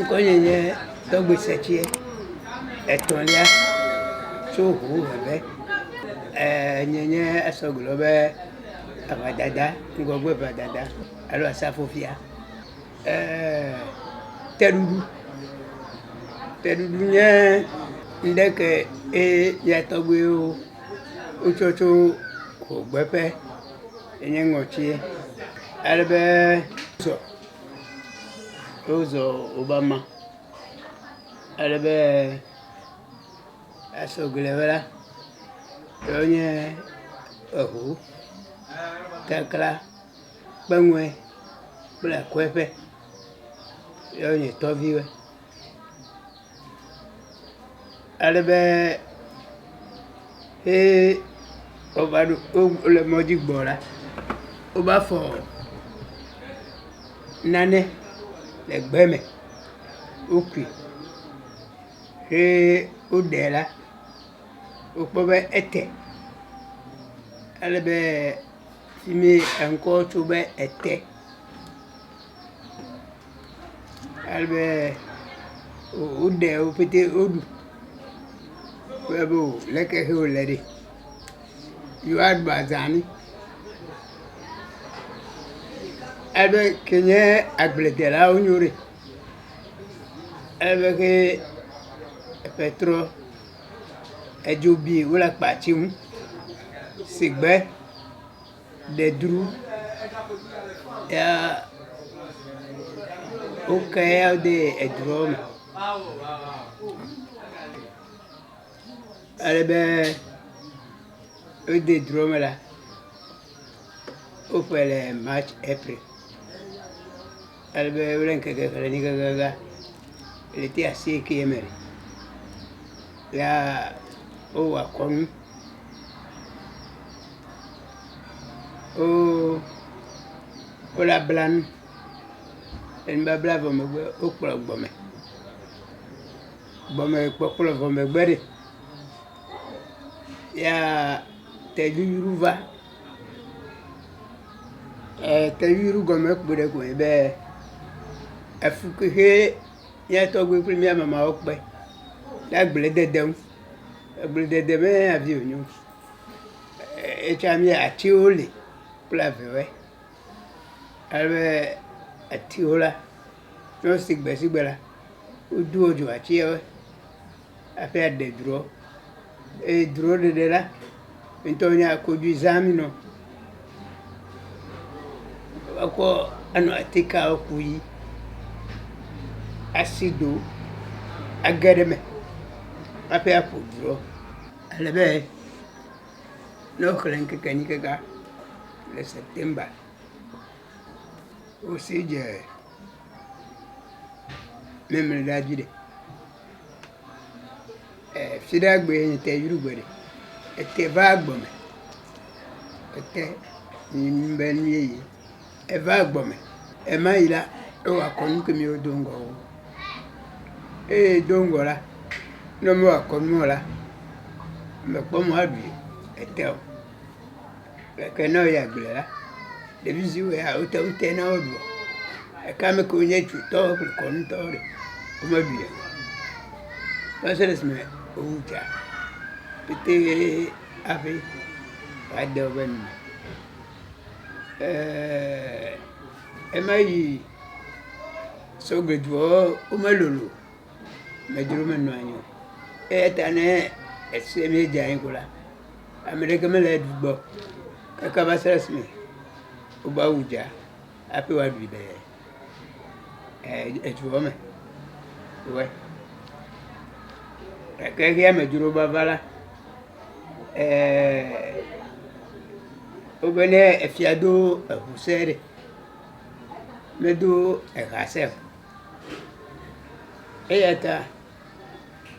Ŋkɔnye nye Tɔgbe Setsie, etɔ̃lia tso Hoʋeve. Nye nye esɔgblɔ be aʋadada, ŋgɔgbe ʋadada alo asafofia. Teɖuɖu, teɖuɖu nye ŋɖe ke ye mía tɔgbuiwo wotsɔ tso Hogbeƒe enye ŋɔtie alebe zɔ wozɔ wobe ama alebe esɔgble la wonye eho, kakla, kpeŋɔe kple akɔeƒe ye wonye tɔviwoe. Alebe ye wova ɖo wole mɔdzi gbɔ la, wova fɔ nane le gbe me, wokui ye woɖe la, wokpɔ be ete alebe fi mi eŋkɔ tso be ete. Alebe woɖe wo pete woɖu kpɔe be o leke he wole ɖe. Yewoaɖu azã mi. Alebe ke nye agbledelawo nyo ɖe. Alebe ke eƒe trɔ edzo bi wole akpa tsim sigbe ɖedru ya woke ya wode edroa me. Alebe wode droa me la, woƒoe le March, April. Alebe wole ŋkeke xlẽ gãgãgã ɣleti asieke me ya wowɔ kɔnu. Wole abla nu. Enubabla vɔ megbe wokplɔ gbɔme. Gbɔme kpɔkplɔ vɔ megbe ɖe ya teviwo va. Teviwo gɔme kpo ɖe koe nye be efuxexe mía tɔgbui kple mía mamawo kpe le agbledede ŋu. Agbledede menye avi wònye o. Etsã mía atiwo li kple avewoe. Alebe atiwo la, ne wosi gbe si gbe la, wodoa dzo atiawo hafi aɖe droa. Eye droa ɖeɖe la, ŋutɔ nye akodzoe zãm minɔ. Woakɔ anɔ atikeawo ku yi asi do age ɖe eme hafi aƒo droa. Ale be ne woxlẽ ŋkeke enyi kaka le September wosi dze Memleɖa dzi ɖe, Fiɖagbe nye te yurugbe ɖe, ete va gbɔme, ete be nu yeye eva gbɔme. Ɣemaɣi la, ewɔ akɔnu ke míwo do ŋgɔ o. Eye do ŋgɔ la, ne mewɔ akɔnu o la, mekpɔ mɔ aɖui ete o. Gake ne eyi agble la, ɖevi siwo ya wote ŋu tena woɖua. Gake ame kewo nye tsotɔwo kple kɔnutɔwo ɖe, womeɖui o. Va se ɖe esime wowu dza pete hafi woade woƒe nu me. Ema yi sɔgbeduawo womelolo o, amedzro menɔ anyi o. Eya ta ne ese míedze anyi ko la, ame ɖeke mele eɖu gbɔ o. Kaka va se ɖe esime wova wu dza hafi woaɖui le edua me. Wɔe. Gake xexea me dzro va va la, wobe ne efia do eŋu se ɖe, medo eha se o. Eya ta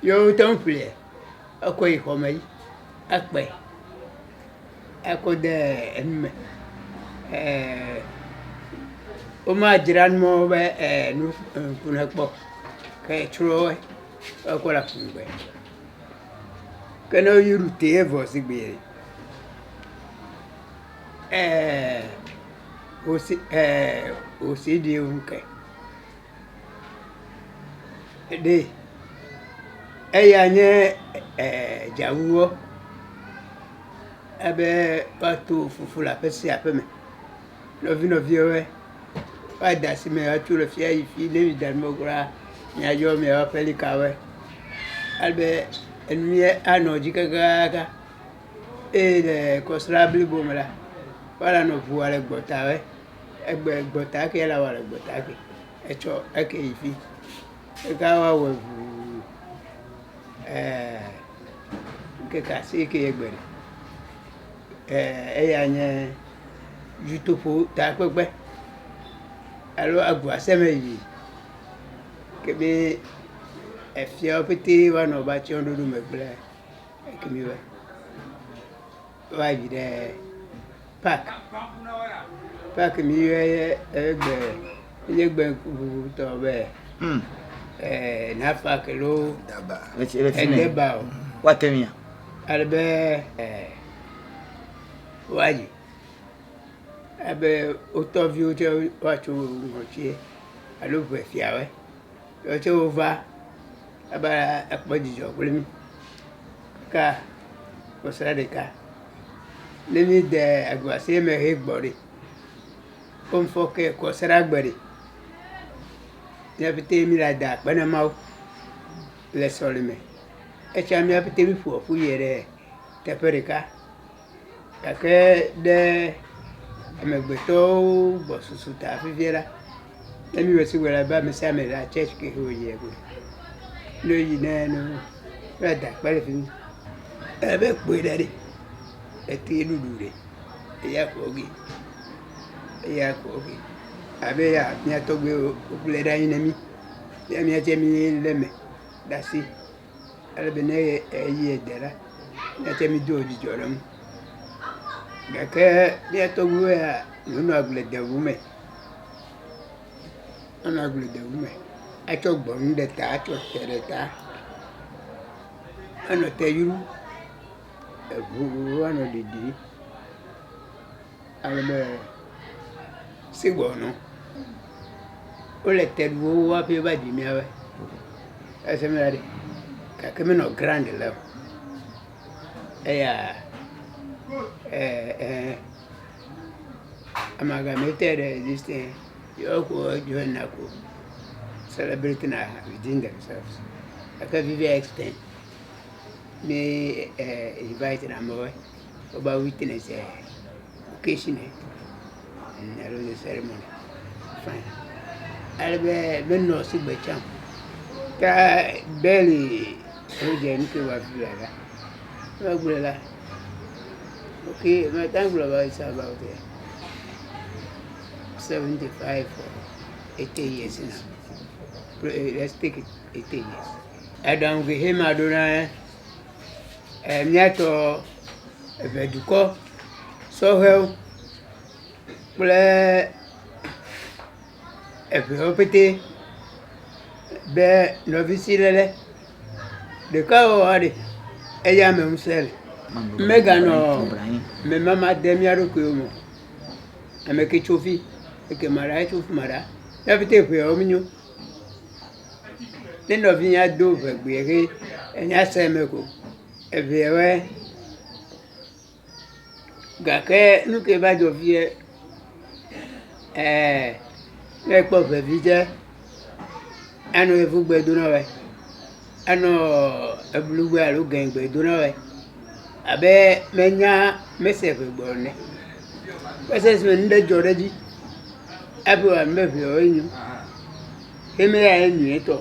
ye wote ŋu ƒle ekɔ yi xɔme yi ekpɛ ekɔ de enu me. Womadzra numɔwo be nu ŋku nekpɔ o ke etsrɔ̃ woe ekɔ le aƒu gbe. Ke ne woyi ɖu tee vɔ sigbe wosi wosi ɖi ŋu ke. Ɖe eya nye dzawuwɔ ebe woato fufu le aƒe sia aƒe me. Nɔvi nɔviwoe woade asi me atso le fi ayi fi ne mi da nu kura miayɔ miaƒe aƒelikawoe ale be enu ye anɔ dzi kakaka eye le kɔsiɖa blibo me la, woava nɔ ŋua le gbɔta woe. Egbe gbɔta ke la wɔ le gbɔta ke. Etsɔ eke yi fi. Eka woawɔe ŋuu ɛɛ ŋkeke asieke egbe ɖe. Eya nye dutoƒo takpekpe alo aguaseme yiyi ke be efiawo pete woanɔ woƒe atsyɔ̃ɖoɖo me kple ekemi be woayi ɖe park. Park mi yɔe egbe enye gbe ŋuŋutɔ be Nafac loo Edeba o. Woate ŋui. Ale be woayi abe wo tɔviwo tse woatso ŋɔtie alo ŋefiawoe. Woawo tse wova ava akpɔ dzidzɔ kpli mí. Ka kɔsiɖa ɖeka. Ne míde agbase me hegbɔ ɖe, wo ŋfɔ ke kɔsiɖa gbe ɖe, mía pete míle da akpe na Mawu le sɔlime. Etsa mía pete míƒo ƒu yi ɖe teƒe ɖeka. Gake ɖe amegbetɔwo gbɔsusu ta fifia la, ne míwɔe sigbe le abe ame sia ame le tsɛtsi ke woyia ko. Ne woyi ne ne woada akpe le fi mi. Ebe kpoe ɖe ɖe, ete ɖuɖu ɖe, eya ko ge, eya ko ge. Abe ya mía tɔgbuiwo wogblɔe ɖe anyi na mí. Ya mía tse mílé eme ɖe asi. Ale be ne eyi ede la, mía tse mído dzidzɔ ɖe eŋu. Gake mía tɔgbuiwo ya wonɔ agble dem ŋu me. Wonɔ agble dem ŋu me. Atsɔ gbɔnu ɖe ta, atsɔ te ɖe ta. Anɔ te yum. Eŋu anɔ ɖiɖim. Ale be sigbɔnɔ. Wole te ɖum hafi va dzi míawoe. Ese mi la ɖe gake menɔ grand le o. Eya amalgamated this thing yewo ko join na ko celebrating within themselves. Gake fifia extend mi invite na amewoe woba witness occasion alo the ceremony. Fine. Ale be menɔ sigbe tsã o. Ta beli wodze nu ke wa fifia la, ne megblɔe la, okay, mate ŋu agblɔ be it's about 75 or 80 years now. Let's take it 80 years. Aɖaŋu ke maɖo na míatɔ eʋedukɔ sɔhɛwo kple eʋewo pete be nɔvisiléle ɖekawɔwɔ ɖe eya me ŋusẽ le. Meganɔ memama dem mía ɖokuiwo me o. Ame ke tso fi, ekema ɖa etso fi ma ɖa. Mía pete ʋeawo míenyo. Ne nɔvinyea do ʋegbea he enya se eme ko eʋeawoe. Gake nu ke va dzɔ fie ne ekpɔ ʋevi dze anɔ yevugbe do na wɔe, anɔ eblugbe alo gɛ̃gbe do na wɔe abe menya mese ʋegbe o ene. Ese esime nu ɖe dzɔ ɖe edzi hafi wòanu be ʋeawoe nyo. Ke me ya ye nyuietɔ.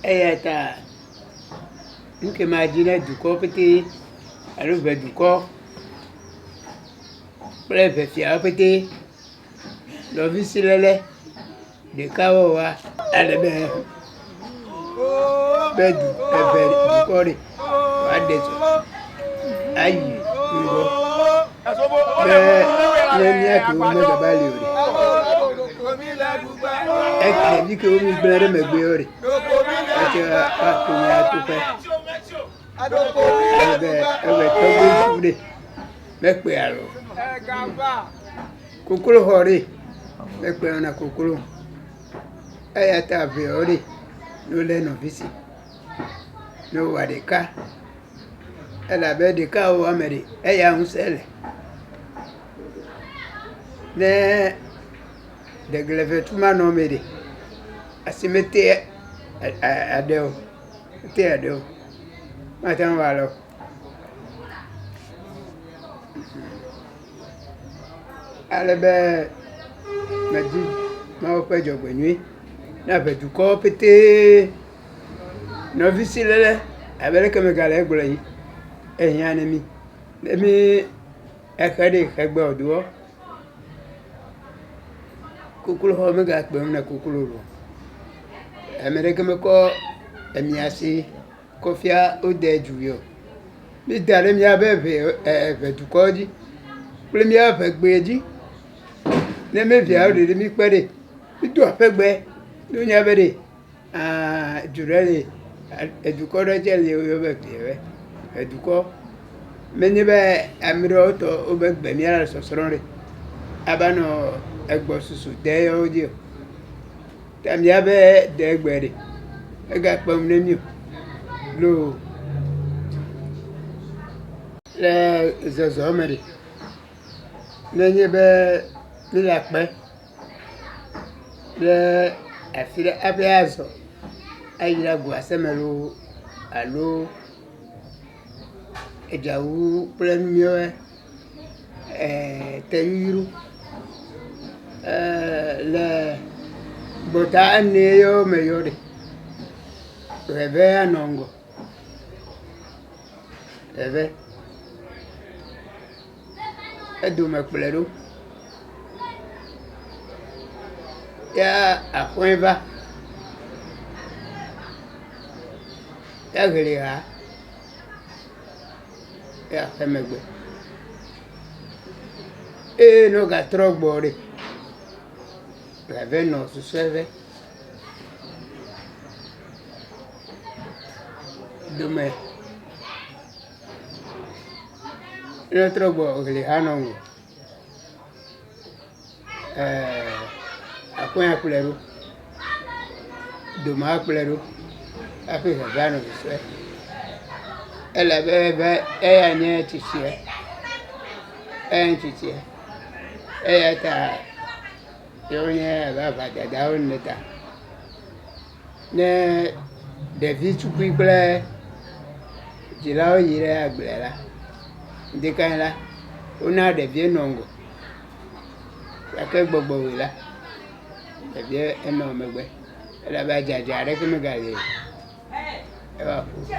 Eya ta nu ke madzi na dukɔ pete alo ʋedukɔ kple ʋefiawo pete nɔvisiléle ɖekawɔwɔa ale be be du eve dukɔ ɖe wòaɖe zɔ ayi ŋgɔ be ne mía kewo megava li o ɖe ɖevi kewo mi gblẽ ɖe megbewo ɖe etse woato mía toƒe ale be eve tɔgbi fu ɖe mekpe alo koklo xɔ ɖe mekpe na koklo eya ta ʋeawo ɖe. Ne wolé nɔvisi, ne wowɔ ɖeka elabe ɖekawɔwɔ me ɖe, eya ŋusẽ le. Ne ɖeglevetsu manɔme ɖe, asi mete aɖe o, mete aɖe o. Mate ŋu awɔ ale o. Alebe medi Mawu ƒe dzɔgbenyui na ʋedukɔwo petee. Nɔvisiléle abe leke megale egblɔe ene, ehiã ne mí. Ne mí exe ɖe xegbe doɔ, kokloxɔ megakpe ŋu ne koklo o. Ame ɖeke mekɔ emiasi kɔ fia wode dzu ye o. Mída ɖe míaƒe ʋedukɔ dzi kple míaƒe ʋegbe dzi. Ne mí viawo ɖeɖe míkpe ɖe, mído aƒegbe ne wonya be ɖe aaa du ɖe le, edukɔ ɖe tsɛ le woyɔ be ʋe, ʋedukɔ. Menye be ame ɖewo tɔ wobe gbe míale sɔsrɔ̃ ɖe ava nɔ egbɔsusu de yewo dzi o. Ta míaƒe degbe ɖe, egakpe ŋu ne mí o loo. Le zɔzɔ me ɖe, nenye be míle akpe ɖe afi ɖe hafi azɔ ayi ɖe agoa me loo alo edzawu kple numiawo teyuyru le gbɔta ene yewo me yɔ ɖe, ʋeʋe anɔ ŋgɔ, ʋeʋe, edome kplɔe ɖo ya aƒe va eʋli ha ya xe megbe. Eye ne wogatrɔ gbɔ ɖe, ʋeʋe nɔ susɔe ve dome. Ne wotrɔ gbɔ ʋli ha nɔ ŋgɔ. Aƒea kplɔe ɖo, domea kplɔe ɖo hafi ʋeʋea nɔ susɔe. Ele be be eya nye tsitsia, eya nye tsitsia eya ta ye wonye abe aʋadadawo ene ta. Ne ɖevi tukui kple dzilawo yi ɖe agble la, ŋdikae la, wona ɖevia nɔ ŋgɔ gake gbɔgbɔwui la, ɖevia enɔ megbe elabe dzadza aɖeke megali o. Eva ƒo.